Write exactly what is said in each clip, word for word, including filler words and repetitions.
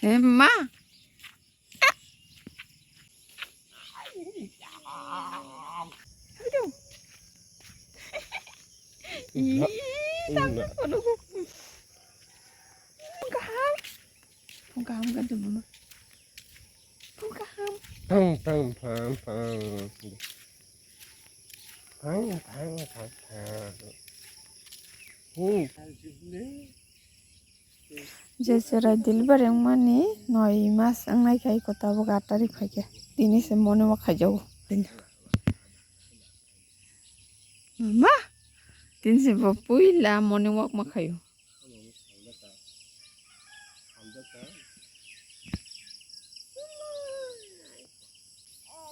Emma. Ih, tang kono ko. Phung kaham. Phung kaham kan tu mama. Phung kaham. Phung, phung, phung, phung. Phung, phung, phung, phung. Hmm. Je cherai delivery wngmani noi mas wngnai khe iko tabuk aat tarik phaikhe tini se morning walk khaijago. Mama, tini se bo puila morning walk ma khaio.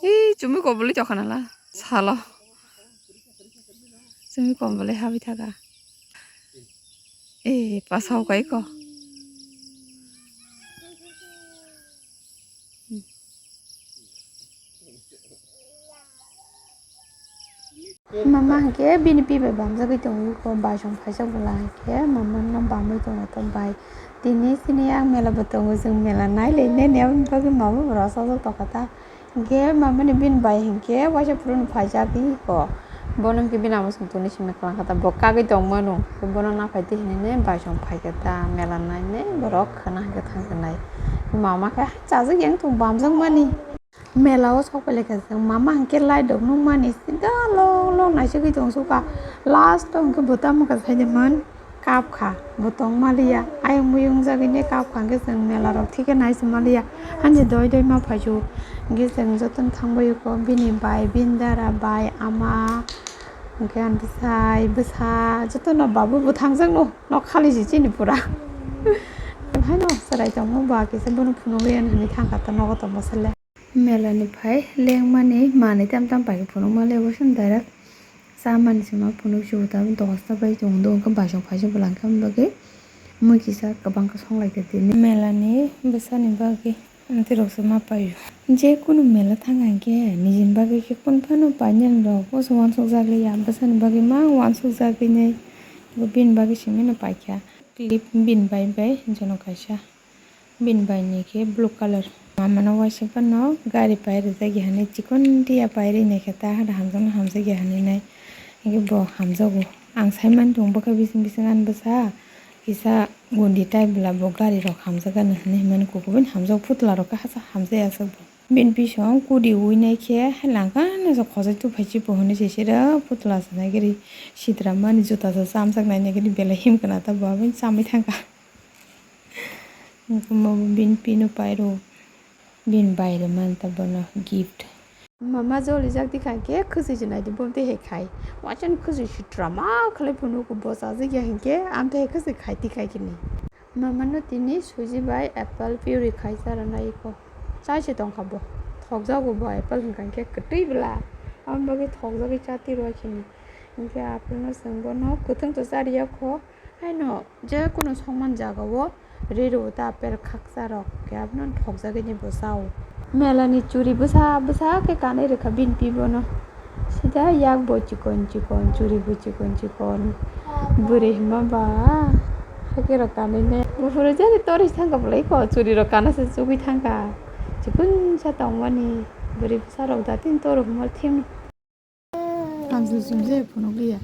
Ee, chumui kobului tokha nala salo. Chumui kobului habwi thaka. Ee, pasao kai ko. Mama hwnkhe bini pi bai bamjagwi tongo, iko baisong phaijak bwla hwnkhe mama no bamwi tongo to bai. Tini sini ang mela bo tongo, chwng mela nai lai nai ni aboni bagwi mama bo rwchapjak tongkha ta. Hwnkhe mama ni bini bai hwnkhe waisa phuru no phaijak iko. Bono hwnkhe bini ama song toni simi kwlangkha ta, bo kagwi tongmano. Bono naphai di hinwi ne baisong phaikha ta, mela nai ne borok khwna hwnkhe thangkha nai. Mama khe chajak yang tong bamjak mani. Mela o sok pailaikha chwng, mama hwnkhe light rok nukmani sida long long naisugwi tongsuka. Last o hwnkhe bo tamo kha saidimani kapkha, bo tong maliya. Ayung muyung jagwini kapkha hwnkhe chwng mela rok thikhe naisuk maliya. Hanjak doi doi ma phaisu hwnkhe chwng jotono thangbai uko bini bai, bini dara bai, ama, hwnkhe ani bwsai, bwsa jotono babu bo thangjakno nok khali si chini pura. Haino chwrai tongma ba kisa bono phunugwi ani hinwi thangkha ta nogo tongma sale. Mela ni phai lengmani manwi tam tam pai phunukma le, obo se direct chamani sima phunuk si bo ta dosta bai tongo, hwnkhe baisong phaisa bwla hwnkhe aboni bagwi mui kisa kwbang khe songlai kha tini. Mela ni bwsa ni bagwi amtwi rok se ma paio. Je kunu mela thang kha hwnkhe nijini bagwi khe kunu phano painani rok, bo se uansuk jak liya, bwsa ni bagwi ma uansuk jak hinwi bo bini bagwi simi no paikha. Clip bini bai bai jono kaisa. Bini bai ni khe blue colour. Mama no waisa phano gari pai rijak ya hinwi chikon tiya pai ri nai khe ta hada hamjakno hamjak ya hinwi nai. Hwnkhe bo hamjago. Ang sai mani tongo bwkha bising bising ani bwsa kisa gundi type bwla bo gari rok hamjak gana hinwi himani kuku bini hamjak putla rok khe hachal hamjak ya aswk bo. Bini bising kudi ui nai khe hai langkha no se khojai tuphai si bo hinwi se sira putla se nai gari sitra mani juta se chamjak nai nai gari belai him khna ta bo aboni chamwi thangkha. Hwnkhe mo bini pino pairo, bini bai rwmani ta bono gift. Mama jolijak tikha hwnkhe khwchwi se naidi, bo tei hai khai. Waisano khwchwi sitra ma khlai phunuk bo chajak ya hwnkhe, amtwi hai khwchwi khai tikha hini. Mama no tini suji bai apple puri khai cha rwnai iko. Chai se tongkha bo. Thokjago bo apple hwnkha hwnkhe kwtwi bwla. Aboni bagwi thokjagwi cha tiro khini. Hwnkhe apple no chwng bono kwthwng to cha rwya kho. Haino je kunu songmani jagao ri rwo ta apple khaksa rok, khe abono thokjagwi ni bo chao. Mela ni churi bwsa bwsa khe kanwi rwkha bini pi bono. Sida yak bo chikon chikon, churi bo chikon chikon. Bwrwi hima ba hakhe rok kanwi ne. Buphuru jani tori thangkha bwlai kho, churi rok kana se chugwi thangkha. Chikon sa tongmani bwrwi bwsa rok da tin toro hima thim. Tamsil sumse phunukliya.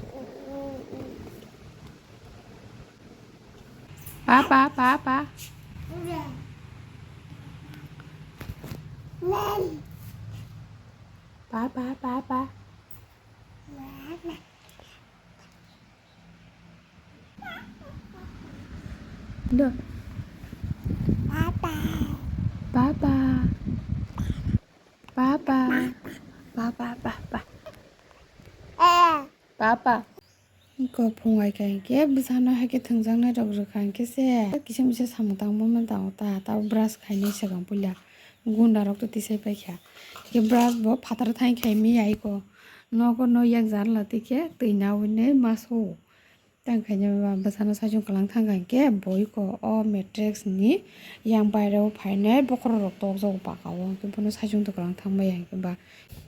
Pa, pa, pa, pa. Pa, pa, pa, pa. Do. Papa. Papa. Papa. Papa, papa. Papa. Iko phung ai kha hwnkhe bwsano hai khe thwngjaknai rok rwkha hwnkhe se kisa misa samung tangma man tango ta, tabo brush khainai swkang puila gunda rok to tisai paikha. Hwnkhe brush bo phataro thang khai mia iko nogo no yak janla twi khe twi nawi nai ma so. Tang khaina ba bwsano saichung kwlang thang kha hwnkhe bo iko o matrix ni yang baireo phainai bokhorok rok tokjago baka o, hwnkhe bono saichung to kwlang thang maya hwnkhe ba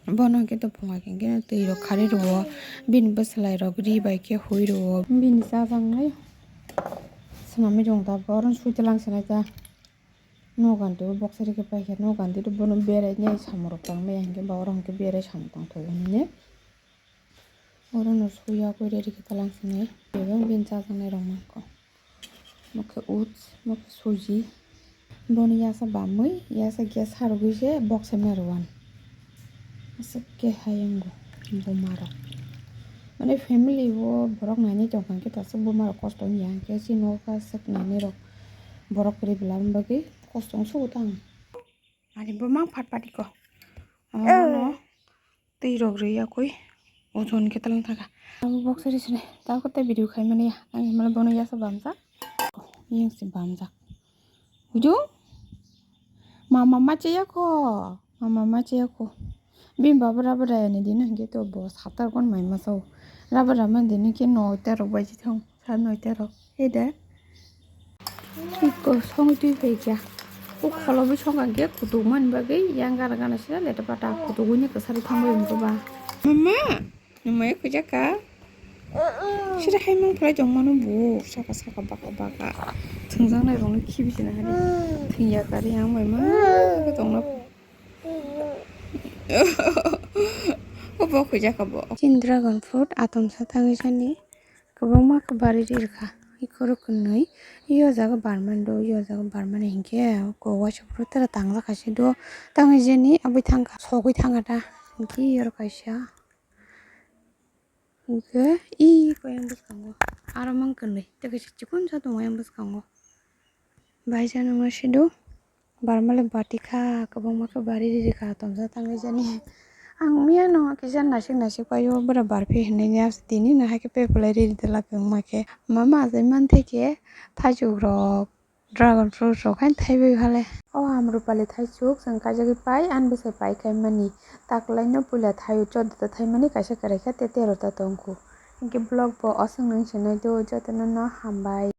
bono hwnkhe to phunga hwnkhe twi rok kharwi rwo, bini bwswlai rok ri bai khe hui rwo, bini chajaknai swnamwi rwng ta, bohrok swi tlang sinai ta. Nogo aunty bo boksari khe paikha, nogo aunty to bono berai nai samung rok tang maya hinkhe ba oro hinkhe berai samung tang thok hinwi ne. Oro no suya koi ready khe talang sinai. Bebak bini chajaknai rok mankho. Mokhe oats, mokhe suji. Bono yasa bamwi, yasa gas harugwi se boksai ma rwan. Aswk khe hayung bo buma rok. Mane family o borok nainai tongkha khe ta aswk buma rok kosto wngya hinkhe chini nogo aswk nainai rok borok kwrwi bwlam bagwi kosto wngsugo tang. Ani bo mang phat phat iko. Omo no twi rok rwi yakui ojon khe talang thaka. Abo boksari sini ta kote video khai mani ya. Ang himala bono yasa bamjak. Yang si bamjak. Uju? Mama ma cheya ko. Mama ma cheya ko. Bini baba raba raya ni dino hinkhe to bo satar gon mai ma sao. Raba rama dino khe noita rok bai thong. Sa noita rok. Ede. Iko songwi twi phaikya. O kholobo songkha khe kutuk mani bagwi yang gana gana sida leta pata kutuk wngya kwsari thangwi wngkha ba. Mama, nwmai khuijaka. Sida hai mang phlai tong mano bo saka saka baka baka. Thwngjaknai rokno khibi sina hari. Thwngya kari yang bai ma tongna. Obo khuijaka bo. Chin dragon fruit atomsa tangwi sani. Kwbangma khe bari ri rwkha. Ikhoro kwnwi, iyo jaga barmani do, iyo jaga barmani hinkhe, ko waisa phuru tera tangjak kaisa do. Tangwi jeni abwi thangkha, sogwi thangkha ta. Hinkhe iyoro kaisa. Hinkhe iko yang bwskango. Aro mang kwnwi, tei kaisa chikonsa tongo yang bwskango. Baisa nangma sido. Barmale bati kha, kwbangma khe bari riri kha, tomsa tangwi jani. Ang miyano kisa nasik nasik paio, bwrwi barphi hinwi ni asa tini no haikhe peplai riri dala kwbangma khe. Mama achai manthai khe thaichuk rok, dragon fruit rok haino thaibai phale. O Amrapali thaichuk chwng kaijagwi pai, ani bwsai pai khai mani. Taklaino puila thaio choddo ta thaimani kaisa kwrai kha, tei tero ta tongkhu. Hinkhe vlog bo aswk nang se naidi, jotono no hambai.